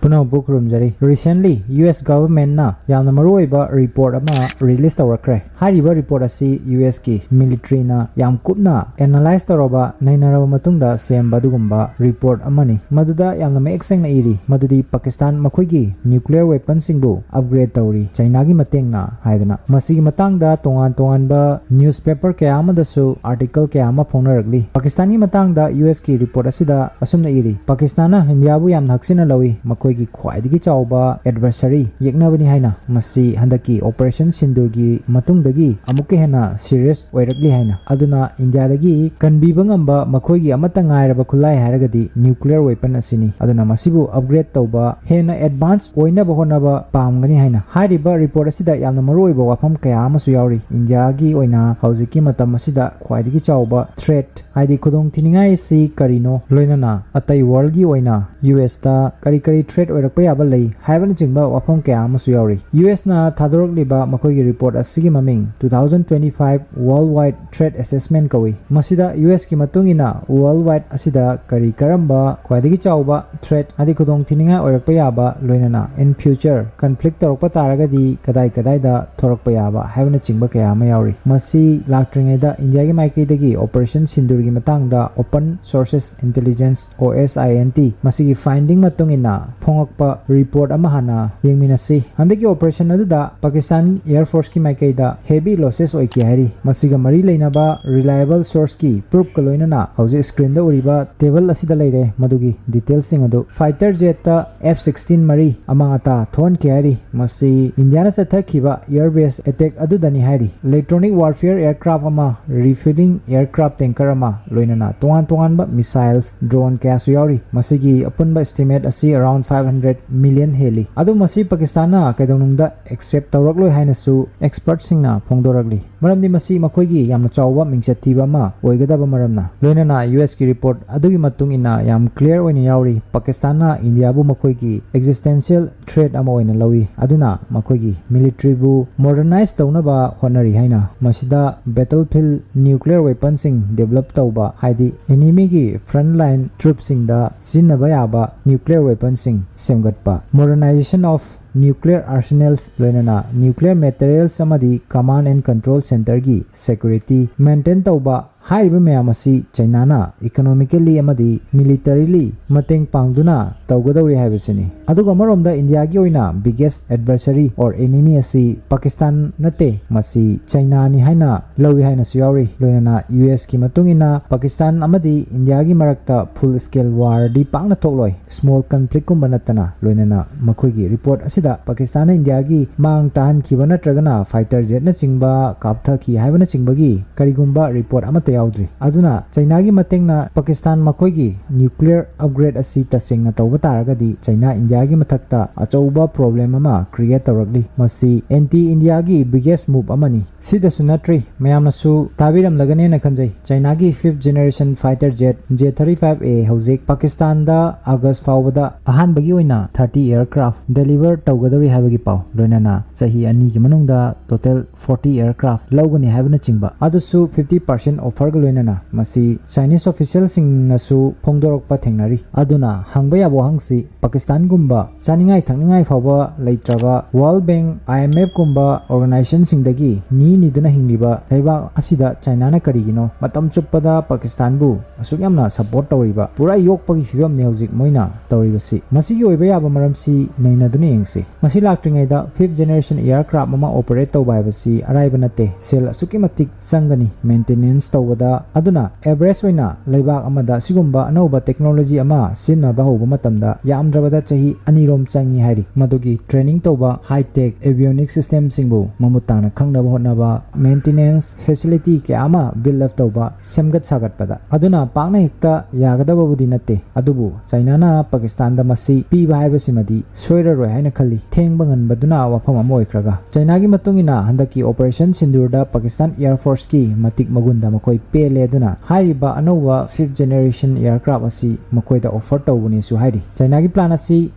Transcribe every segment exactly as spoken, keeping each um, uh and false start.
ꯄꯨꯝꯅꯃꯛꯄꯨ ꯈꯨꯔꯨꯝꯖꯔꯤ꯫ Recently, U S government ꯅ ꯌꯥꯝꯅ ꯃꯔꯨꯑꯣꯏꯕ report ꯑꯃ release ꯇꯧꯔꯛꯈ꯭ꯔꯦ꯫ ꯍꯥꯏꯔꯤꯕ report ꯑꯁꯤ U S ꯀꯤ military ꯅ ꯌꯥꯝ ꯀꯨꯞꯅ analyze ꯇꯧꯔꯕ, ꯅꯩꯅꯔꯕ ꯃꯇꯨꯡꯗ ꯁꯦꯝꯕ ꯑꯗꯨꯒꯨꯝꯕ report ꯑꯃꯅꯤ꯫ ꯃꯗꯨꯗ ꯌꯥꯝꯅ ꯃꯌꯦꯛ ꯁꯦꯡꯅ ꯏꯔꯤ ꯃꯗꯨꯗꯤ ꯄꯥꯀꯤꯁꯇꯥꯟ ꯃꯈꯣꯏꯒꯤ nuclear weapon ꯁꯤꯡꯕꯨ upgrade ꯇꯧꯔꯤ ꯆꯥꯏꯅꯥꯒꯤ ꯃꯇꯦꯡꯅ ꯍꯥꯏꯗꯅ꯫ ꯃꯁꯤꯒꯤ ꯃꯇꯥꯡꯗ ꯇꯣꯉꯥꯟ ꯇꯣꯉꯥꯟꯕ newspaper ꯀꯌꯥ ꯑꯃꯗꯁꯨ article ꯀꯌꯥ ꯑꯃ ꯐꯣꯡꯅꯔꯛꯂꯤ꯫ ꯄꯥꯀꯤꯁꯇꯥꯟꯒꯤ ꯃꯇꯥꯡꯗ U S ꯀꯤ report ꯑꯁꯤꯗ ꯑꯁꯨꯝꯅ ꯏꯔꯤ, "ꯄꯥꯀꯤꯁꯇꯥꯟꯅ ꯏꯟꯗꯤꯌꯥꯕꯨ ꯌꯥꯝꯅ ꯍꯛꯆꯤꯟꯅ ꯂꯧꯏ, ꯃꯈꯣꯏꯒꯤ ꯈ꯭ꯋꯥꯏꯗꯒꯤ ꯆꯥꯎꯕ adversary ꯌꯦꯛꯅꯕꯅꯤ ꯍꯥꯏꯅ꯫ ꯃꯁꯤ ꯍꯟꯗꯛꯀꯤ Operation ꯁꯤꯟꯗꯨꯔꯒꯤ ꯃꯇꯨꯡꯗꯒꯤ ꯑꯃꯨꯛꯀ ꯍꯦꯟꯅ serious ꯑꯣꯏꯔꯛꯂꯤ ꯍꯥꯏꯅ꯫ ꯑꯗꯨꯅ ꯏꯟꯗꯤꯌꯥꯗꯒꯤ ꯀꯟꯕꯤꯕ ꯉꯝꯕ ꯃꯈꯣꯏꯒꯤ ꯑꯃꯠꯇ ꯉꯥꯏꯔꯕ ꯈꯨꯠꯂꯥꯏ ꯍꯥꯏꯔꯒꯗꯤ nuclear weapon ꯑꯁꯤꯅꯤ꯫ ꯑꯗꯨꯅ ꯃꯁꯤꯕꯨ upgrade ꯇꯧꯕ, ꯍꯦꯟꯅ advance ꯑꯣꯏꯅꯕ ꯍꯣꯠꯅꯕ ꯄꯥꯝꯒꯅꯤ ꯍꯥꯏꯅ ꯍꯥꯏꯔꯤꯕ report ꯑꯁꯤꯗ ꯌꯥꯝꯅ ꯃꯔꯨꯑꯣꯏꯕ ꯋꯥꯐꯝ ꯀꯌꯥ ꯑꯃꯁꯨ ꯌꯥꯎꯔꯤ꯫ ꯏꯟꯗꯤꯌꯥꯒꯤ ꯑꯣꯏꯅ ꯍꯧꯖꯤꯛꯀꯤ ꯃꯇꯝ ꯑꯁꯤꯗ ꯈ꯭ꯋꯥꯏꯗꯒꯤ ꯆꯥꯎꯕ threat ꯍꯥꯏꯗꯤ ꯈꯨꯗꯣꯡꯊꯤꯅꯤꯡꯉꯥꯏ ꯑꯁꯤ ꯀꯔꯤꯅꯣ, ꯂꯣꯏꯅꯅ ꯑꯇꯩ world ꯀꯤ ꯑꯣꯏꯅ U S ꯇ ꯀꯔꯤ ꯀꯔꯤ threat ꯑꯣꯏꯔꯛꯄ ꯌꯥꯕ ꯂꯩ ꯍꯥꯏꯕꯅꯆꯤꯡꯕ ꯋꯥꯐꯝ ꯀꯌꯥ ꯑꯃꯁꯨ ꯌꯥꯎꯔꯤ꯫ U S ꯅ ꯊꯥꯗꯣꯔꯛꯂꯤꯕ ꯃꯈꯣꯏꯒꯤ report ꯑꯁꯤꯒꯤ ꯃꯃꯤꯡ two thousand twenty-five Worldwide Threat Assessment ꯀꯧꯏ꯫ ꯃꯁꯤꯗ U S ꯀꯤ ꯃꯇꯨꯡ ꯏꯟꯅ worldwide ꯑꯁꯤꯗ ꯀꯔꯤ ꯀꯔꯝꯕ ꯈ꯭ꯋꯥꯏꯗꯒꯤ ꯆꯥꯎꯕ threat ꯍꯥꯏꯗꯤ ꯈꯨꯗꯣꯡꯊꯤꯅꯤꯡꯉꯥꯏ ꯑꯣꯏꯔꯛꯄ ꯌꯥꯕ, ꯂꯣꯏꯅꯅ in future conflict ꯇꯧꯔꯛꯄ ꯇꯥꯔꯒꯗꯤ ꯀꯗꯥꯏ ꯀꯗꯥꯏꯗ ꯊꯣꯔꯛꯄ ꯌꯥꯕ ꯍꯥꯏꯕꯅꯆꯤꯡꯕ ꯀꯌꯥ ꯑꯃ ꯌꯥꯎꯔꯤ꯫ ꯃꯁꯤ ꯂꯥꯛꯇ꯭ꯔꯤꯉꯩꯗ ꯏꯟꯗꯤꯌꯥꯒꯤ ꯃꯥꯏꯀꯩꯗꯒꯤ Operation ꯁꯤꯟꯗꯨꯔꯒꯤ ꯃꯇꯥꯡꯗ Open Sources Intelligence, O S I N T, ꯃꯁꯤꯒꯤ finding ꯃꯇꯨꯡ ꯏꯟꯅ ꯐꯣꯡꯉꯛꯄ report ꯑꯃ ꯍꯥꯟꯅ ꯌꯦꯡꯃꯤꯟꯅꯁꯤ꯫ ꯍꯟꯗꯛꯀꯤ operation ꯑꯗꯨꯗ ꯄꯥꯀꯤꯁꯇꯥꯟ Air Force ꯀꯤ ꯃꯥꯏꯀꯩꯗ heavy losses ꯑꯣꯏꯈꯤ ꯍꯥꯏꯔꯤ꯫ ꯃꯁꯤꯒ ꯃꯔꯤ ꯂꯩꯅꯕ reliable source ꯀꯤ proof ꯀ ꯂꯣꯏꯅꯅ ꯍꯧꯖꯤꯛ screen ꯗ ꯎꯔꯤꯕ table ꯑꯁꯤꯗ ꯂꯩꯔꯦ꯫ ꯃꯗꯨꯒꯤ details ꯁꯤꯡ ꯑꯗꯨ, fighter jet ꯇ F sixteen ꯃꯔꯤ ꯑꯃꯥꯡ ꯑꯇꯥ ꯊꯣꯛꯍꯟꯈꯤ ꯍꯥꯏꯔꯤ꯫ ꯃꯁꯤ ꯏꯟꯗꯤꯌꯥꯅ ꯆꯠꯊꯈꯤꯕ air base attack ꯑꯗꯨꯗꯅꯤ ꯍꯥꯏꯔꯤ꯫ Electronic warfare aircraft ꯑꯃ, refueling aircraft tanker ꯑꯃ, ꯂꯣꯏꯅꯅ ꯇꯣꯉꯥꯟ ꯇꯣꯉꯥꯟꯕ missiles, drone ꯀꯌꯥꯁꯨ ꯌꯥꯎꯔꯤ꯫ ꯃꯁꯤꯒꯤ ꯑꯄꯨꯟꯕ estimate ꯑꯁꯤ around five hundred million ꯍꯦꯜꯂꯤ꯫ ꯑꯗꯨ ꯃꯁꯤ ꯄꯥꯀꯤꯁꯇꯥꯟꯅ ꯀꯩꯗꯧꯅꯨꯡꯗ accept ꯇꯧꯔꯛꯂꯣꯏ ꯍꯥꯏꯅꯁꯨ expert ꯁꯤꯡꯅ ꯐꯣꯡꯗꯣꯔꯛꯂꯤ꯫ ꯃꯔꯝꯗꯤ ꯃꯁꯤ ꯃꯈꯣꯏꯒꯤ ꯌꯥꯝꯅ ꯆꯥꯎꯕ ꯃꯤꯡꯆꯠ ꯊꯤꯕ ꯑꯃ ꯑꯣꯏꯒꯗꯕ ꯃꯔꯝꯅ꯫ ꯂꯣꯏꯅꯅ ꯌꯨ ꯑꯦꯁꯀꯤ ꯔꯤꯄꯣꯔꯠ ꯑꯗꯨꯒꯤ ꯃꯇꯨꯡ ꯏꯟꯅ ꯌꯥꯝ ꯀ꯭ꯂꯤꯌꯥꯔ ꯑꯣꯏꯅ ꯌꯥꯎꯔꯤ, ꯄꯥꯀꯤꯁꯇꯥꯟꯅ ꯏꯟꯗꯤꯌꯥꯕꯨ ꯃꯈꯣꯏꯒꯤ ꯑꯦꯛꯖꯤꯁꯇꯦꯟꯁꯤꯌꯦꯜ ꯊ꯭ꯔꯦꯠ ꯑꯃ ꯑꯣꯏꯅ ꯂꯧꯏ, ꯑꯗꯨꯅ ꯃꯈꯣꯏꯒꯤ ꯃꯤꯂꯤꯇ꯭ꯔꯤꯕꯨ ꯃꯣꯗꯔꯅꯥꯏꯖ ꯇꯧꯅꯕ ꯍꯣꯠꯅꯔꯤ ꯍꯥꯏꯅ꯫ ꯃꯁꯤꯗ ꯕꯦꯇꯜꯐꯤꯜꯗ ꯅ꯭ꯌꯨꯀ꯭ꯂꯤꯌꯔ ꯋꯦꯄꯟꯁꯤꯡ ꯗꯤꯕꯦꯂꯞ ꯇꯧꯕ, ꯍꯥꯏꯗꯤ ꯑꯦꯅꯤꯃꯤꯒꯤ ꯐ꯭ꯔꯟꯠ ꯂꯥꯏꯟ ꯇ꯭ꯔꯨꯞꯁꯤꯡꯗ ꯁꯤꯖꯤꯟꯅꯕ ꯌꯥꯕ ꯅ꯭ꯌꯨꯀ꯭ꯂꯤꯌꯔ ꯋꯦꯄꯟꯁꯤꯡ ꯁꯦꯝꯒꯠꯄ, ꯃꯣꯗꯔꯅꯥꯏꯖꯦꯁꯟ ꯑꯣꯐ ꯅ꯭ꯌꯨꯀ꯭ꯂꯤꯌꯔ ꯑꯥꯔꯁꯦꯅꯦꯜꯁ, ꯂꯣꯏꯅꯅ ꯅ꯭ꯌꯨꯀ꯭ꯂꯤꯌꯔ ꯃꯦꯇꯔꯤꯌꯦꯜꯁ ꯑꯃꯗꯤ ꯀꯃꯥꯟ ꯑꯦꯟ ꯀꯟꯇ꯭ꯔꯣꯜ ꯁꯦꯟꯇꯔꯒꯤ ꯁꯦꯀ꯭ꯌꯨꯔꯤꯇꯤ ꯃꯦꯟꯇꯦꯟ ꯇꯧꯕ, ꯍꯥꯏꯔꯤꯕ ꯃꯌꯥꯝ ꯑꯁꯤ ꯆꯩꯅꯥꯅ ꯏꯀꯣꯅꯣꯃꯤꯀꯦꯜꯂꯤ ꯑꯃꯗꯤ ꯃꯤꯂꯤꯇꯔꯤꯂꯤ ꯃꯇꯦꯡ ꯄꯥꯡꯗꯨꯅ ꯇꯧꯒꯗꯧꯔꯤ ꯍꯥꯏꯕꯁꯤꯅꯤ꯫ ꯑꯗꯨꯒ ꯑꯃꯔꯣꯝꯗ ꯏꯟꯗꯤꯌꯥꯒꯤ ꯑꯣꯏꯅ biggest adversary or enemy ꯑꯁꯤ ꯄꯥꯀꯤꯁꯇꯥꯟ ꯅꯠꯇꯦ, ꯃꯁꯤ ꯆꯩꯅꯥꯅꯤ ꯍꯥꯏꯅ ꯂꯧꯏ ꯍꯥꯏꯅꯁꯨ ꯌꯥꯎꯔꯤ꯫ ꯂꯣꯏꯅꯅ ꯌꯨ ꯑꯦꯁꯀꯤ ꯃꯇꯨꯡ ꯏꯟꯅ ꯄꯥꯀꯤꯁꯇꯥꯟ ꯑꯃꯗꯤ ꯏꯟꯗꯤꯌꯥꯒꯤ ꯃꯔꯛꯇ ꯐꯨꯜ ꯁ꯭ꯀꯦꯜ ꯋꯥꯔꯗꯤ ꯄꯥꯛꯅ ꯊꯣꯛꯂꯣꯏ, ꯁ꯭ꯃꯣꯜ ꯀꯟꯐ꯭ꯂꯤꯛꯀꯨꯝꯕ ꯅꯠꯇꯅ꯫ ꯂꯣꯏꯅꯅ ꯃꯈꯣꯏꯒꯤ ꯔꯤꯄꯣꯔꯠ ꯑꯁꯤꯗ ꯄꯥꯀꯤꯁꯇꯥꯟꯅ ꯏꯟꯗꯤꯌꯥꯒꯤ ꯃꯥꯡ ꯇꯥꯍꯟꯈꯤꯕ ꯅꯠꯇ꯭ꯔꯒꯅ ꯐꯥꯏꯇꯔ ꯖꯦꯠꯅꯆꯤꯡꯕ ꯀꯥꯞꯊꯈꯤ ꯍꯥꯏꯕꯅꯆꯤꯡꯕꯒꯤ ꯀꯔꯤꯒꯨꯝꯕ ꯔꯤꯄꯣꯔꯠ ꯑꯃꯠꯇ ꯌꯥꯎꯗ꯭ꯔꯤ꯫ ꯑꯗꯨꯅ ꯆꯩꯅꯥꯒꯤ ꯃꯇꯦꯡꯅ ꯄꯥꯀꯤꯁꯇꯥꯟ ꯃꯈꯣꯏꯒꯤ ꯅ꯭ꯌꯨꯀ꯭ꯂꯤꯌꯔ ꯑꯞꯒ꯭ꯔꯦꯗ ꯑꯁꯤ ꯇꯁꯦꯡꯅ ꯇꯧꯕ ꯇꯥꯔꯒꯗꯤ ꯆꯩꯅꯥ ꯏꯟꯗꯤꯌꯥꯒꯤ ꯃꯊꯛꯇ ꯑꯆꯧꯕ ꯄ꯭ꯔꯣꯕ꯭ꯂꯦꯝ ꯑꯃ ꯀ꯭ꯔꯤꯌꯦꯠ ꯇꯧꯔꯛꯂꯤ꯫ ꯃꯁꯤ ꯑꯦꯟꯇꯤ ꯏꯟꯗꯤꯌꯥꯒꯤ ꯕꯤꯒꯦꯁ ꯃꯨꯚ ꯑꯃꯅꯤ꯫ ꯁꯤꯗꯁꯨ ꯅꯠꯇ꯭ꯔꯤ, ꯃꯌꯥꯝꯅꯁꯨ ꯇꯥꯕꯤꯔꯝꯂꯒꯅꯦꯅ ꯈꯟꯖꯩ, ꯆꯩꯅꯥꯒꯤ fifth generation fighter jet J thirty five A ꯍꯧꯖꯤꯛ ꯄꯥꯀꯤꯁꯇꯥꯟꯗ ꯑꯥꯒꯁ ꯐꯥꯎꯕꯗ ꯑꯍꯥꯟꯕꯒꯤ ꯑꯣꯏꯅ thirty aircraft deliver ꯇꯧꯒꯗꯧꯔꯤ ꯍꯥꯏꯕꯒꯤ ꯄꯥꯎ, ꯂꯣꯏꯅꯅ ꯆꯍꯤ ꯑꯅꯤꯒꯤ ꯃꯅꯨꯡꯗ total forty aircraft ꯂꯧꯒꯅꯤ ꯍꯥꯏꯕꯅꯆꯤꯡꯕ, ꯑꯗꯨꯁꯨ fifty percent offerꯒ ꯂꯣꯏꯅꯅ꯫ ꯃꯁꯤ ꯆꯥꯏꯅꯤꯁ ꯑꯣꯐꯤꯁꯤꯌꯦꯜꯁꯤꯡꯅꯁꯨ ꯐꯣꯡꯗꯣꯔꯛꯄ ꯊꯦꯡꯅꯔꯤ꯫ ꯑꯗꯨꯅ ꯍꯪꯕ ꯌꯥꯕ ꯋꯥꯍꯪꯁꯤ, ꯄꯥꯀꯤꯁꯇꯥꯟꯒꯨꯝꯕ ꯆꯥꯅꯤꯡꯉꯥꯏ ꯊꯛꯅꯤꯡꯉꯥꯏ ꯐꯥꯎꯕ ꯂꯩꯇ꯭ꯔꯕ World Bank, I M Fꯀꯨꯝꯕ ꯑꯣꯔꯒꯅꯥꯏꯖꯦꯁꯟꯁꯤꯡꯗꯒꯤ ꯅꯤ ꯅꯤꯗꯨꯅ ꯍꯤꯡꯂꯤꯕ ꯂꯩꯕꯥꯛ ꯑꯁꯤꯗ ꯆꯥꯏꯅꯥꯅ ꯀꯔꯤꯒꯤꯅꯣ ꯃꯇꯝ ꯆꯨꯞꯄꯗ ꯄꯥꯀꯤꯁꯇꯥꯟꯕꯨ ꯑꯁꯨꯛ ꯌꯥꯝꯅ ꯁꯄꯣꯔꯠ ꯇꯧꯔꯤꯕ? ꯄꯨꯔꯥ ꯌꯣꯛꯄꯒꯤ ꯐꯤꯕꯝꯅꯤ ꯍꯧꯖꯤꯛ ꯃꯣꯏꯅ ꯇꯧꯔꯤꯕꯁꯤ꯫ ꯃꯁꯤꯒꯤ ꯑꯣꯏꯕ ꯌꯥꯕ ꯃꯔꯝꯁꯤ ꯅꯩꯅꯗꯨꯅ ꯌꯦꯡꯁꯤ꯫ ꯃꯁꯤ ꯂꯥꯛꯇ꯭ꯔꯤꯉꯩꯗ fifth generation aircraft ꯑꯃ ꯑꯣꯄꯔꯦꯠ ꯇꯧꯕ ꯍꯥꯏꯕꯁꯤ ꯑꯔꯥꯏꯕ ꯅꯠꯇꯦ, ꯁꯦꯜ ꯑꯁꯨꯛꯀꯤ ꯃꯇꯤꯛ ꯆꯪꯒꯅꯤ, ꯃꯦꯟꯇꯦꯅꯦꯟꯁ ꯇꯧꯕ ꯇꯧꯕꯗ, ꯑꯗꯨꯅ average ꯑꯣꯏꯅ ꯂꯩꯕꯥꯛ ꯑꯃꯗ ꯑꯁꯤꯒꯨꯝꯕ ꯑꯅꯧꯕ technology ꯑꯃ ꯁꯤꯖꯤꯟꯅꯕ ꯍꯧꯕ ꯃꯇꯝꯗ ꯌꯥꯝꯗ꯭ꯔꯕꯗ ꯆꯍꯤ ꯑꯅꯤꯔꯣꯝ ꯆꯪꯏ ꯍꯥꯏꯔꯤ꯫ ꯃꯗꯨꯒꯤ training ꯇꯧꯕ high tech avionic systemꯁꯤꯡꯕꯨ ꯃꯃꯨꯠ ꯇꯥꯅ ꯈꯪꯅꯕ ꯍꯣꯠꯅꯕ, maintenance facility ꯀꯌꯥ ꯑꯃ build up ꯇꯧꯕ, ꯁꯦꯝꯒꯠ ꯁꯥꯒꯠꯄꯗ꯫ ꯑꯗꯨꯅ ꯄꯥꯛꯅ ꯍꯦꯛꯇ ꯌꯥꯒꯗꯕꯕꯨꯗꯤ ꯅꯠꯇꯦ, ꯑꯗꯨꯕꯨ ꯆꯥꯏꯅꯥꯅ ꯄꯥꯀꯤꯁꯇꯥꯟꯗ ꯃꯁꯤ ꯄꯤꯕ ꯍꯥꯏꯕꯁꯤꯃꯗꯤ ꯁꯣꯏꯔꯔꯣꯏ ꯍꯥꯏꯅ ꯈꯜꯂꯤ꯫ ꯊꯦꯡꯕ ꯉꯟꯕꯗꯨꯅ ꯋꯥꯐꯝ ꯑꯃ ꯑꯣꯏꯈ꯭ꯔꯒ, ꯆꯥꯏꯅꯥꯒꯤ ꯃꯇꯨꯡ ꯏꯟꯅ ꯍꯟꯗꯛꯀꯤ Operation Sindoorꯗ ꯄꯥꯀꯤꯁꯇꯥꯟ Air Forceꯀꯤ ꯃꯇꯤꯛ ꯃꯒꯨꯟꯗ ꯃꯈꯣꯏ ꯄꯦꯜꯂꯦ, ꯑꯗꯨꯅ ꯍꯥꯏꯔꯤꯕ ꯑꯅꯧꯕ fifth generation aircraft ꯑꯁꯤ ꯃꯈꯣꯏꯗ offer ꯇꯧꯕꯅꯦꯁꯨ ꯍꯥꯏꯔꯤ꯫ ꯆꯥꯏꯅꯥꯒꯤ plan ꯑꯁꯤ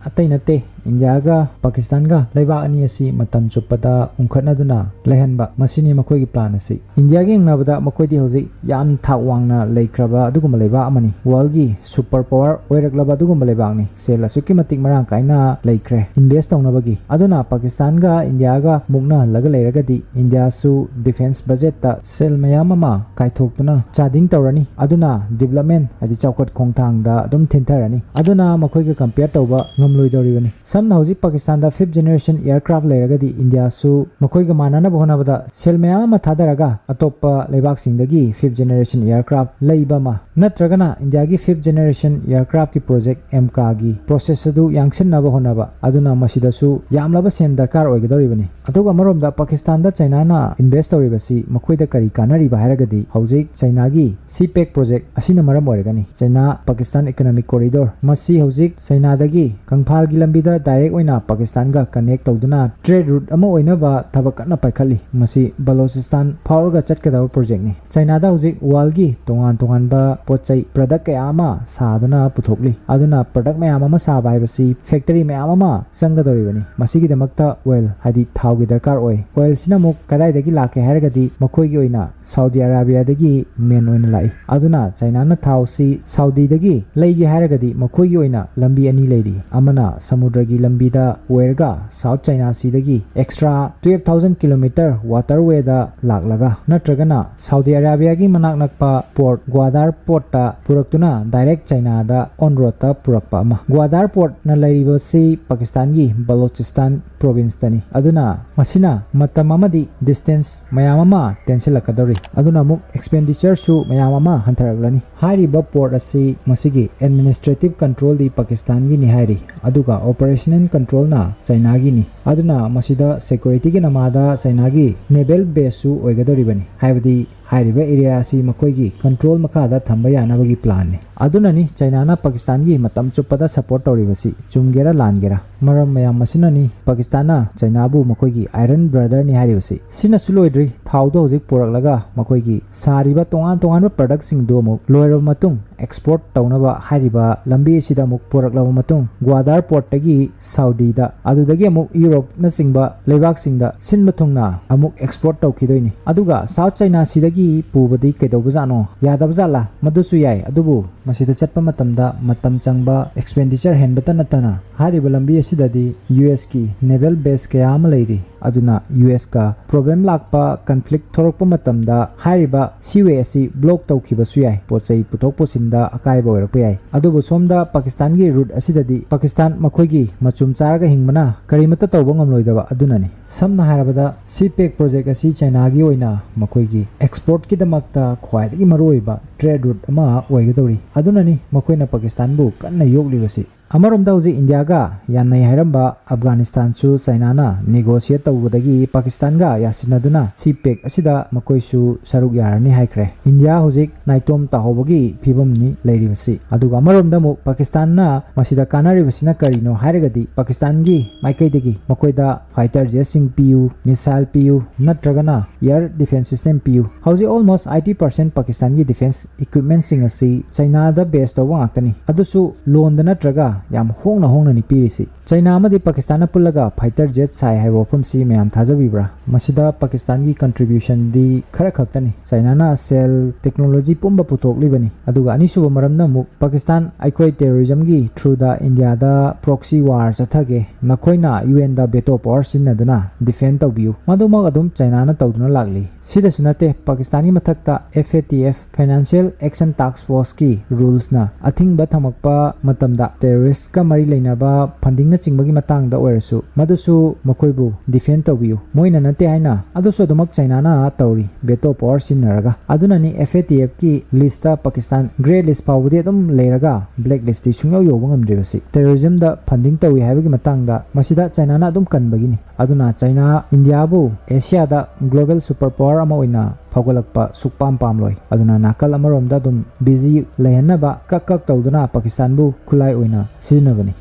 ꯑꯇꯩ ꯅꯠꯇꯦ, ꯏꯟꯗꯤꯌꯥꯒ ꯄꯥꯀꯤꯁꯇꯥꯟꯒ ꯂꯩꯕꯥꯛ ꯑꯅꯤ ꯑꯁꯤ ꯃꯇꯝ ꯆꯨꯞꯄꯗ ꯎꯪꯈꯠꯅꯗꯨꯅ ꯂꯩꯍꯟꯕ, ꯃꯁꯤꯅꯤ ꯃꯈꯣꯏꯒꯤ plan ꯑꯁꯤ꯫ ꯏꯟꯗꯤꯌꯥꯒ ꯌꯦꯡꯅꯕꯗ ꯃꯈꯣꯏꯗꯤ ꯍꯧꯖꯤꯛ ꯌꯥꯝ ꯊꯥꯛ ꯋꯥꯡꯅ ꯂꯩꯈ꯭ꯔꯕ ꯑꯗꯨꯒꯨꯝꯕ ꯂꯩꯕꯥꯛ ꯑꯃꯅꯤ꯫ Worldꯀꯤ super power ꯑꯣꯏꯔꯛꯂꯕ ꯑꯗꯨꯒꯨꯝꯕ ꯂꯩꯕꯥꯛꯅꯤ꯫ ꯁꯦꯜ ꯑꯁꯨꯛꯀꯤ ꯃꯇꯤꯛ ꯃꯔꯥꯡ ꯀꯥꯏꯅ ꯂꯩꯈ꯭ꯔꯦ invest ꯇꯧꯅꯕꯒꯤ꯫ ꯑꯗꯨꯅ ꯄꯥꯀꯤꯁꯇꯥꯟꯒ ꯏꯟꯗꯤꯌꯥꯒ ꯃꯨꯛꯅꯍꯜꯂꯒ ꯂꯩꯔꯒꯗꯤ ꯏꯟꯗꯤꯌꯥꯁꯨ defence budgetꯇ ꯁꯦꯜ ꯃꯌꯥꯝ ꯑꯃ ꯀꯥꯏꯊꯣꯛꯇꯨꯅ ꯆꯥꯗꯤꯡ ꯇꯧꯔꯅꯤ꯫ ꯑꯗꯨꯅ development, ꯍꯥꯏꯗꯤ ꯆꯥꯎꯈꯠ ꯈꯣꯡꯊꯥꯡꯗ ꯑꯗꯨꯝ ꯊꯤꯟꯊꯔꯅꯤ꯫ ꯑꯗꯨꯅ ꯃꯈꯣꯏꯒ compare ꯇꯧꯕ ꯉꯝꯂꯣꯏꯗꯧꯔꯤꯕꯅꯤ꯫ ꯁꯝꯅ ꯍꯧꯖꯤꯛ ꯄꯥꯀꯤꯁꯇꯥꯟꯗ fifth generation aircraft ꯂꯩꯔꯒꯗꯤ ꯏꯟꯗꯤꯌꯥꯁꯨ ꯃꯈꯣꯏꯒ ꯃꯥꯟꯅꯅꯕ ꯍꯣꯠꯅꯕꯗ ꯁꯦꯜ ꯃꯌꯥꯝ ꯑꯃ ꯊꯥꯗꯔꯒ ꯑꯇꯣꯞꯄ ꯂꯩꯕꯥꯛꯁꯤꯡꯗꯒꯤ fifth generation aircraft ꯂꯩꯕ ꯑꯃ, ꯅꯠꯇ꯭ꯔꯒꯅ ꯏꯟꯗꯤꯌꯥꯒꯤ fifth generation aircraftꯀꯤ project MCAATꯒꯤ process ꯑꯗꯨ ꯌꯥꯡꯁꯤꯟꯅꯕ ꯍꯣꯠꯅꯕ, ꯑꯗꯨꯅ ꯃꯁꯤꯗꯁꯨ ꯌꯥꯝꯂꯕ ꯁꯦꯟ ꯗꯔꯀꯥꯔ ꯑꯣꯏꯒꯗꯧꯔꯤꯕꯅꯤ꯫ ꯑꯗꯨꯒ ꯑꯃꯔꯣꯝꯗ ꯄꯥꯀꯤꯁꯇꯥꯟꯗ ꯆꯥꯏꯅꯥꯅ invest ꯇꯧꯔꯤꯕꯁꯤ ꯃꯈꯣꯏꯗ ꯀꯔꯤ ꯀꯥꯟꯅꯔꯤꯕ ꯍꯥꯏꯔꯒꯗꯤ, ꯍꯧꯖꯤꯛ ꯆꯥꯏꯅꯥꯒꯤ CPEC project ꯑꯁꯤꯅ ꯃꯔꯝ ꯑꯣꯏꯔꯒꯅꯤ꯫ ꯆꯥꯏꯅꯥ ꯄꯥꯀꯤꯁꯇꯥꯟ economic corridor, ꯃꯁꯤ ꯍꯧꯖꯤꯛ ꯆꯥꯏꯅꯥꯗꯒꯤ ꯀꯪꯐꯥꯜꯒꯤ ꯂꯝꯕꯤꯗ direct ꯑꯣꯏꯅ ꯄꯥꯀꯤꯁꯇꯥꯟꯒ connect ꯇꯧꯗꯨꯅ trade route ꯑꯃ ꯑꯣꯏꯅꯕ ꯊꯕꯛ ꯀꯟꯅ ꯄꯥꯏꯈꯠꯂꯤ꯫ ꯃꯁꯤ ꯕꯂꯣꯆꯤꯁꯇꯥꯟ ꯐꯥꯎꯔꯒ ꯆꯠꯀꯗꯕ projectꯅꯤ꯫ ꯆꯥꯏꯅꯥꯗ ꯍꯧꯖꯤꯛ worldꯀꯤ ꯇꯣꯉꯥꯟ ꯇꯣꯉꯥꯟꯕ ꯄꯣꯠ ꯆꯩ product ꯀꯌꯥ ꯑꯃ ꯁꯥꯗꯨꯅ ꯄꯨꯊꯣꯛꯂꯤ꯫ ꯑꯗꯨꯅ product ꯃꯌꯥꯝ ꯑꯃ ꯁꯥꯕ ꯍꯥꯏꯕꯁꯤ factory ꯃꯌꯥꯝ ꯑꯃ ꯆꯪꯒꯗꯧꯔꯤꯕꯅꯤ꯫ ꯃꯁꯤꯒꯤꯗꯃꯛꯇ oil, ꯍꯥꯏꯗꯤ ꯊꯥꯎꯒꯤ ꯗꯔꯀꯥꯔ ꯑꯣꯏ꯫ Oilꯁꯤꯅ ꯑꯃꯨꯛ ꯀꯗꯥꯏꯗꯒꯤ ꯂꯥꯛꯀꯦ ꯍꯥꯏꯔꯒꯗꯤ ꯃꯈꯣꯏꯒꯤ ꯑꯣꯏꯅ ꯁꯥꯎꯗꯤ ꯑꯔꯥꯕꯤꯌꯥꯗꯒꯤ main ꯑꯣꯏꯅ ꯂꯥꯛꯏ꯫ ꯑꯗꯨꯅ ꯆꯥꯏꯅꯥꯅ ꯊꯥꯎꯁꯤ ꯁꯥꯎꯗꯤꯗꯒꯤ ꯂꯩꯒꯦ ꯍꯥꯏꯔꯒꯗꯤ ꯃꯈꯣꯏꯒꯤ ꯑꯣꯏꯅ ꯂꯝꯕꯤ ꯑꯅꯤ ꯂꯩꯔꯤ, ꯑꯃꯅ ꯁꯃꯨꯗ꯭ꯔꯒꯤ ꯂꯝꯕꯤꯗ ꯑꯣꯏꯔꯒ South China Seaꯗꯒꯤ extra twelve thousand kilometer waterwayꯗ ꯂꯥꯛꯂꯒ ꯅꯠꯇ꯭ꯔꯒꯅ ꯁꯥꯎꯗꯤ ꯑꯔꯥꯕꯤꯌꯥꯒꯤ ꯃꯅꯥꯛ ꯅꯛꯄ port Gwadar portꯇ ꯄꯨꯔꯛꯇꯨꯅ direct Chinaꯗ on roadꯇ ꯄꯨꯔꯛꯄ ꯑꯃ꯫ Gwadar portꯅ ꯂꯩꯔꯤꯕꯁꯤ ꯄꯥꯀꯤꯁꯇꯥꯟꯒꯤ ꯕꯂꯣꯆꯤꯁꯇꯥꯟ provinceꯇꯅꯤ꯫ ꯑꯗꯨꯅ ꯃꯁꯤꯅ ꯃꯇꯝ ꯑꯃꯗꯤ distance ꯃꯌꯥꯝ ꯑꯃ ꯇꯦꯟꯁꯤꯜꯂꯛꯀꯗꯧꯔꯤ꯫ ꯑꯗꯨꯅ ꯑꯃꯨꯛ expenditureꯁꯨ ꯃꯌꯥꯝ ꯑꯃ ꯍꯟꯊꯔꯛꯂꯅꯤ꯫ ꯍꯥꯏꯔꯤꯕ port ꯑꯁꯤ ꯃꯁꯤꯒꯤ administrative controlꯗꯤ ꯄꯥꯀꯤꯁꯇꯥꯟꯒꯤꯅꯤ ꯍꯥꯏꯔꯤ, ꯑꯗꯨꯒ operational controlꯅ Chinaꯒꯤꯅꯤ꯫ ꯑꯗꯨꯅ ꯃꯁꯤꯗ securityꯒꯤ ꯅꯃꯥꯗ Chinaꯒꯤ naval baseꯁꯨ ꯑꯣꯏꯒꯗꯧꯔꯤꯕꯅꯤ, ꯍꯥꯏꯕꯗꯤ ꯍꯥꯏꯔꯤꯕ area ꯑꯁꯤ ꯃꯈꯣꯏꯒꯤ control ꯃꯈꯥꯗ ꯊꯝꯕ ꯌꯥꯅꯕꯒꯤ planꯅꯤ꯫ ꯑꯗꯨꯅꯅꯤ Chinaꯅ ꯄꯥꯀꯤꯁꯇꯥꯟꯒꯤ ꯃꯇꯝ ꯆꯨꯞꯄꯗ support ꯇꯧꯔꯤꯕꯁꯤ꯫ ꯆꯨꯝꯒꯦꯔꯥ ꯂꯥꯟꯒꯦꯔꯥ, ꯃꯔꯝ ꯃꯌꯥꯝ ꯑꯁꯤꯅꯅꯤ ꯄꯥꯀꯤꯁꯇꯥꯟꯅ Chinaꯕꯨ ꯃꯈꯣꯏꯒꯤ iron brotherꯅꯤ ꯍꯥꯏꯔꯤꯕꯁꯤ꯫ ꯁꯤꯅꯁꯨ ꯂꯣꯏꯗ꯭ꯔꯤ, ꯊꯥꯎꯗꯣ ꯍꯧꯖꯤꯛ ꯄꯨꯔꯛꯂꯒ ꯃꯈꯣꯏꯒꯤ ꯁꯥꯔꯤꯕ ꯇꯣꯉꯥꯟ ꯇꯣꯉꯥꯟꯕ productꯁꯤꯡꯗꯨ ꯑꯃꯨꯛ ꯂꯣꯏꯔꯕ ꯃꯇꯨꯡ export ꯇꯧꯅꯕ ꯍꯥꯏꯔꯤꯕ ꯂꯝꯕꯤ ꯑꯁꯤꯗ ꯑꯃꯨꯛ ꯄꯨꯔꯛꯂꯕ ꯃꯇꯨꯡ Gwadar portꯇꯒꯤ ꯁꯥꯎꯗꯤꯗ, ꯑꯗꯨꯗꯒꯤ ꯑꯃꯨꯛ ꯌꯨꯔꯣꯞꯅꯆꯤꯡꯕ ꯂꯩꯕꯥꯛꯁꯤꯡꯗ ꯁꯤꯟꯕ ꯊꯨꯡꯅ ꯑꯃꯨꯛ export ꯇꯧꯈꯤꯗꯣꯏꯅꯤ꯫ ꯑꯗꯨꯒ South China Seaꯗꯒꯤ ꯄꯨꯕꯗꯤ ꯀꯩꯗꯧꯕꯖꯥꯠꯅꯣ? ꯌꯥꯗꯕꯖꯥꯠꯂꯥ? ꯃꯗꯨꯁꯨ ꯌꯥꯏ, ꯑꯗꯨꯕꯨ ꯃꯁꯤꯗ ꯆꯠꯄ ꯃꯇꯝꯗ ꯃꯇꯝ ꯆꯪꯕ, expenditure ꯍꯦꯟꯕꯇ ꯅꯠꯇꯅ ꯍꯥꯏꯔꯤꯕ ꯂꯝꯕꯤ ꯑꯁꯤꯗꯗꯤ USꯀꯤ naval base ꯀꯌꯥ ꯑꯃ ꯂꯩꯔꯤ꯫ ꯑꯗꯨꯅ USꯀ problem ꯂꯥꯛꯄ, conflict ꯊꯣꯔꯛꯄ ꯃꯇꯝꯗ ꯍꯥꯏꯔꯤꯕ seaway ꯑꯁꯤ block ꯇꯧꯈꯤꯕꯁꯨ ꯌꯥꯏ, ꯄꯣꯠ ꯆꯩ ꯄꯨꯊꯣꯛ ꯄꯨꯁꯤꯟꯗ ꯑꯀꯥꯏꯕ ꯑꯣꯏꯔꯛꯄ ꯌꯥꯏ꯫ ꯑꯗꯨꯕꯨ ꯁꯣꯝꯗ ꯄꯥꯀꯤꯁꯇꯥꯟꯒꯤ route ꯑꯁꯤꯗꯗꯤ ꯄꯥꯀꯤꯁꯇꯥꯟ ꯃꯈꯣꯏꯒꯤ ꯃꯆꯨꯝ ꯆꯥꯔꯒ ꯍꯤꯡꯕꯅ ꯀꯔꯤꯃꯠꯇ ꯇꯧꯕ ꯉꯝꯂꯣꯏꯗꯕ ꯑꯗꯨꯅꯅꯤ꯫ ꯁꯝꯅ ꯍꯥꯏꯔꯕꯗ, CPEC project ꯑꯁꯤ Chinaꯒꯤ ꯑꯣꯏꯅ ꯃꯈꯣꯏꯒꯤ exportꯀꯤꯗꯃꯛꯇ ꯈ꯭ꯋꯥꯏꯗꯒꯤ ꯃꯔꯨꯑꯣꯏꯕ trade route ꯑꯃ ꯑꯣꯏꯒꯗꯧꯔꯤ꯫ ꯑꯗꯨꯅꯅꯤ ꯃꯈꯣꯏꯅ ꯄꯥꯀꯤꯁꯇꯥꯟꯕꯨ ꯀꯟꯅ ꯌꯣꯛꯂꯤꯕꯁꯤ꯫ ꯑꯃꯔꯣꯝꯗ ꯍꯧꯖꯤꯛ ꯏꯟꯗꯤꯌꯥꯒ ꯌꯥꯅꯩ ꯍꯥꯏꯔꯝꯕ ꯑꯐꯒꯥꯅꯤꯁꯇꯥꯟꯁꯨ Chinaꯅ negotiate ꯇꯧꯕꯗꯒꯤ ꯄꯥꯀꯤꯁꯇꯥꯟꯒ ꯌꯥꯁꯤꯟꯅꯗꯨꯅ CPEC ꯑꯁꯤꯗ ꯃꯈꯣꯏꯁꯨ ꯁꯔꯨꯛ ꯌꯥꯔꯅꯤ ꯍꯥꯏꯈ꯭ꯔꯦ꯫ ꯏꯟꯗꯤꯌꯥ ꯍꯧꯖꯤꯛ ꯅꯥꯏꯇꯣꯝ ꯇꯥꯍꯧꯕꯒꯤ ꯐꯤꯕꯝꯅꯤ ꯂꯩꯔꯤꯕꯁꯤ꯫ ꯑꯗꯨꯒ ꯑꯃꯔꯣꯝꯗ ꯑꯃꯨꯛ ꯄꯥꯀꯤꯁꯇꯥꯟꯅ ꯃꯁꯤꯗ ꯀꯥꯟꯅꯔꯤꯕꯁꯤꯅ ꯀꯔꯤꯅꯣ ꯍꯥꯏꯔꯒꯗꯤ, ꯄꯥꯀꯤꯁꯇꯥꯟꯒꯤ ꯃꯥꯏꯀꯩꯗꯒꯤ ꯃꯈꯣꯏꯗ fighter jetꯁꯤꯡ ꯄꯤꯌꯨ, missile ꯄꯤꯌꯨ, ꯅꯠꯇ꯭ꯔꯒꯅ air defense system ꯄꯤꯌꯨ꯫ ꯍꯧꯖꯤꯛ almost eighty percent ꯄꯥꯀꯤꯁꯇꯥꯟꯒꯤ defense equipmentꯁꯤꯡ ꯑꯁꯤ Chinaꯗ base ꯇꯧꯕ ꯉꯥꯛꯇꯅꯤ, ꯑꯗꯨꯁꯨ loanꯗ ꯅꯠꯇ꯭ꯔꯒ ꯌꯥꯝ ꯍꯣꯡꯅ ꯍꯣꯡꯅꯅꯤ ꯄꯤꯔꯤꯁꯤ꯫ ꯆꯥꯏꯅꯥ ꯑꯃꯗꯤ ꯄꯥꯀꯤꯁꯇꯥꯟꯅ ꯄꯨꯜꯂꯒ fighter jet ꯁꯥꯏ ꯍꯥꯏꯕ ꯋꯥꯐꯝꯁꯤ ꯃꯌꯥꯝ ꯊꯥꯖꯕꯤꯕ꯭ꯔꯥ? ꯃꯁꯤꯗ ꯄꯥꯀꯤꯁꯇꯥꯟꯒꯤ contribution ꯗꯤ ꯈꯔ ꯈꯛꯇꯅꯤ꯫ ꯆꯥꯏꯅꯥꯅ ꯁꯦꯜ, technology ꯄꯨꯝꯕ ꯄꯨꯊꯣꯛꯂꯤꯕꯅꯤ꯫ ꯑꯗꯨꯒ ꯑꯅꯤꯁꯨꯕ ꯃꯔꯝꯅ ꯑꯃꯨꯛ ꯄꯥꯀꯤꯁꯇꯥꯟ, ꯑꯩꯈꯣꯏ terrorism ꯒꯤ through ꯗ ꯏꯟꯗꯤꯌꯥꯗ proxy war ꯆꯠꯊꯒꯦ, ꯅꯈꯣꯏꯅ UN ꯗ veto power ꯁꯤꯖꯤꯟꯅꯗꯨꯅ defend ꯇꯧꯕꯤꯌꯨ꯫ ꯃꯗꯨꯃꯛ ꯑꯗꯨꯝ ꯆꯥꯏꯅꯥꯅ ꯇꯧꯗꯨꯅ ꯂꯥꯛꯂꯤ꯫ ꯁꯤꯗꯁꯨ ꯅꯠꯇꯦ, ꯄꯥꯀꯤꯁꯇꯥꯟꯒꯤ ꯃꯊꯛꯇ F A T F, Financial Action Task Force ꯀꯤ rules ꯅ ꯑꯊꯤꯡꯕ ꯊꯝꯃꯛꯄ ꯃꯇꯝꯗ terrorist ꯀ ꯃꯔꯤ ꯂꯩꯅꯕ funding ꯅꯆꯤꯡꯕꯒꯤ ꯃꯇꯥꯡꯗ ꯑꯣꯏꯔꯁꯨ ꯃꯗꯨꯁꯨ ꯃꯈꯣꯏꯕꯨ defend ꯇꯧꯕꯤꯌꯨ꯫ ꯃꯣꯏꯅ ꯅꯠꯇꯦ ꯍꯥꯏꯅ ꯑꯗꯨꯁꯨ ꯑꯗꯨꯃꯛ ꯆꯥꯏꯅꯥꯅ ꯇꯧꯔꯤ, veto power ꯁꯤꯖꯤꯟꯅꯔꯒ꯫ ꯑꯗꯨꯅꯅꯤ F A T F ꯀꯤ list ꯇ ꯄꯥꯀꯤꯁꯇꯥꯟ grey list ꯐꯥꯎꯕꯗꯤ ꯑꯗꯨꯝ ꯂꯩꯔꯒ black list ꯇꯤ ꯁꯨꯡꯌꯧ ꯌꯧꯕ ꯉꯝꯗ꯭ꯔꯤꯕꯁꯤ꯫ Terrorism ꯗ funding ꯇꯧꯏ ꯍꯥꯏꯕꯒꯤ ꯃꯇꯥꯡꯗ ꯃꯁꯤꯗ ꯆꯥꯏꯅꯥꯅ ꯑꯗꯨꯝ ꯀꯟꯕꯒꯤꯅꯤ꯫ ꯑꯗꯨꯅ ꯆꯥꯏꯅꯥ ꯏꯟꯗꯤꯌꯥꯕꯨ ꯑꯦꯁꯤꯌꯥꯗ global super power ꯑꯃ ꯑꯣꯏꯅ ꯐꯥꯎꯒꯠꯂꯛꯄ ꯁꯨꯛꯄꯥꯝ ꯄꯥꯝꯂꯣꯏ꯫ ꯑꯗꯨꯅ ꯅꯥꯀꯜ ꯑꯃꯔꯣꯝꯗ ꯑꯗꯨꯝ busy ꯂꯩꯍꯟꯅꯕ ꯀꯛ ꯀꯛ ꯇꯧꯗꯨꯅ ꯄꯥꯀꯤꯁꯇꯥꯟꯕꯨ ꯈꯨꯠꯂꯥꯏ ꯑꯣꯏꯅ ꯁꯤꯖꯤꯟꯅꯕꯅꯤ꯫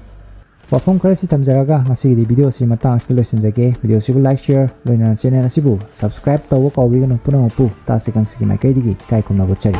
ꯋꯥꯐꯝ ꯈꯔꯁꯤ ꯊꯝꯖꯔꯒ ꯉꯁꯤꯒꯤꯗꯤ video ꯁꯤ ꯃꯇꯥꯡ ꯑꯁꯤꯗ ꯂꯣꯏꯁꯤꯟꯖꯒꯦ꯫ Video ꯁꯤꯕꯨ like, share, ꯂꯣꯏꯅꯅ channel ꯑꯁꯤꯕꯨ subscribe ꯇꯧꯕ ꯀꯥꯎꯕꯤꯒꯅꯨ꯫ ꯄꯨꯝꯅꯃꯛꯄꯨ ꯇꯥꯁꯤ ꯀꯥꯡꯁꯤꯒꯤ ꯃꯥꯏꯀꯩꯗꯒꯤ ꯏꯀꯥꯏ ꯈꯨꯝꯅꯕ ꯎꯠꯆꯔꯤ꯫